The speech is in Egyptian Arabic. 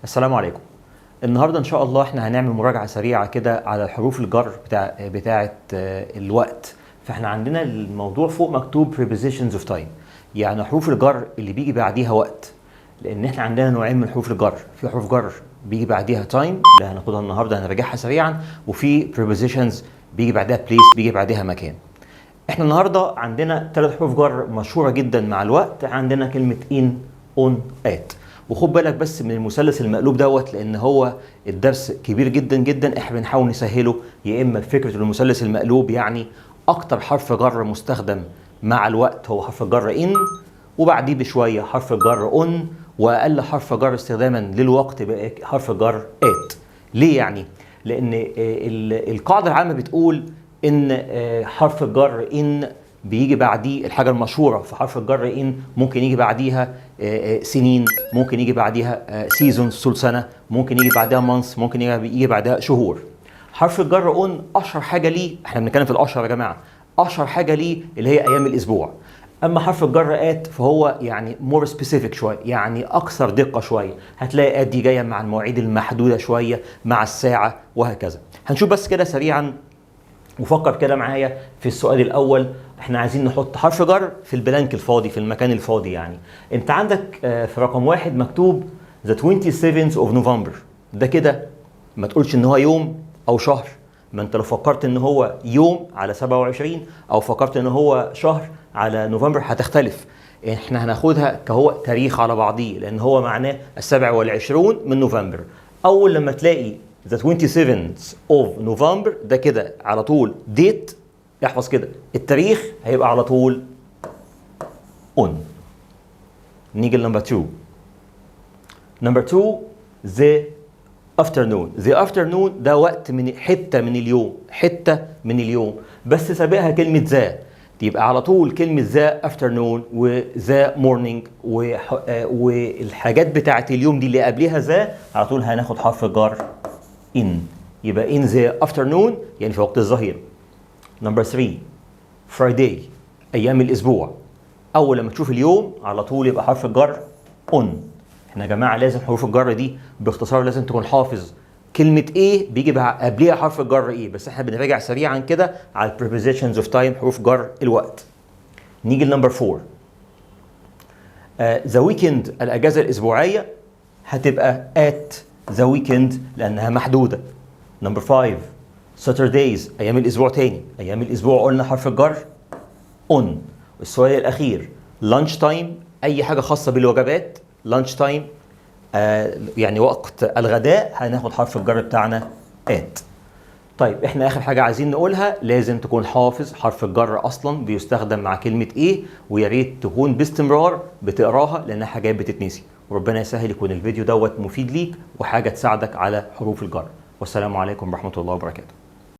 السلام عليكم. النهارده ان شاء الله احنا هنعمل مراجعه سريعة كده على حروف الجر بتاعه الوقت. فاحنا عندنا الموضوع فوق مكتوب prepositions of time، يعني حروف الجر اللي بيجي بعديها وقت، لان احنا عندنا نوعين من حروف الجر: في حروف جر بيجي بعديها time اللي هناخدها النهارده هنراجعها سريعا، وفي prepositions بيجي بعديها place، بيجي بعديها مكان. احنا النهارده عندنا ثلاث حروف جر مشهورة جدا مع الوقت، عندنا كلمة in، on، at. وخد بالك بس من المثلث المقلوب دوت، لان هو الدرس كبير جدا جدا، احنا بنحاول نسهله. يا اما فكرة المثلث المقلوب، يعني اكتر حرف جر مستخدم مع الوقت هو حرف الجر in، وبعديه بشوية حرف الجر on، واقل حرف جر استخداما للوقت بقى حرف الجر at. ليه يعني؟ لان القاعدة العامة بتقول ان حرف الجر in بيجي بعديه الحاجة المشهوره. في حرف الجر in ممكن يجي بعديها سنين، ممكن يجي بعديها seasons طول سنه، ممكن يجي بعديها months، ممكن يجي بعدها شهور. حرف الجر on اشهر حاجة ليه، احنا بنتكلم في الاشهر يا جماعه، اشهر حاجة ليه اللي هي ايام الاسبوع. اما حرف الجر at فهو يعني more specific شويه، يعني اكثر دقه شويه. هتلاقي at دي جاية مع المواعيد المحدودة شويه، مع الساعة وهكذا. هنشوف بس كده سريعا، وفكر كده معايا في السؤال الاول. احنا عايزين نحط حرف جر في ال blank الفاضي، في المكان الفاضي. يعني انت عندك في رقم 1 مكتوب the 27th of November. ده كده ما تقولش ان هو يوم او شهر. ما انت لو فكرت ان هو يوم على 27 او فكرت ان هو شهر على نوفمبر هتختلف. احنا هناخدها كهو تاريخ على بعضيه، لان هو معناه 27 من نوفمبر. اول لما تلاقي the 27th of November ده كده على طول date، احفظ كده التاريخ هيبقى على طول on. نيجي ل number 2. number 2، the afternoon. the afternoon ده وقت من حتة من اليوم، حتة من اليوم بس سابقها كلمة the، يبقى على طول كلمة the afternoon و the morning والحاجات بتاعت اليوم دي اللي قبليها the، على طول هناخد حرف الجر in، يبقى in the afternoon يعني في وقت الظهيرة. number 3، Friday، ايام الاسبوع. اول لما تشوف اليوم على طول يبقى حرف الجر on. احنا يا جماعة لازم حروف الجر دي باختصار لازم تكون حافظ كلمة ايه بيجي قبليها حرف الجر ايه، بس احنا بنراجع سريعا كده على prepositions of time، حروف جر الوقت. نيجي ل number 4، the weekend، الاجازة الاسبوعية هتبقى at the weekend لانها محدودة. number 5، Saturdays، ايام الاسبوع تاني، ايام الاسبوع قلنا حرف الجر on. السؤال الاخير، lunch time، اي حاجة خاصة بالوجبات، lunch time يعني وقت الغداء، هناخد حرف الجر بتاعنا at. طيب، احنا اخر حاجة عايزين نقولها، لازم تكون حافظ حرف الجر اصلا بيستخدم مع كلمة ايه، ويا ريت تكون باستمرار بتقراها لانها حاجات بتتنسي. وربنا يسهل يكون الفيديو دوت مفيد ليك وحاجه تساعدك على حروف الجر. والسلام عليكم ورحمة الله وبركاته.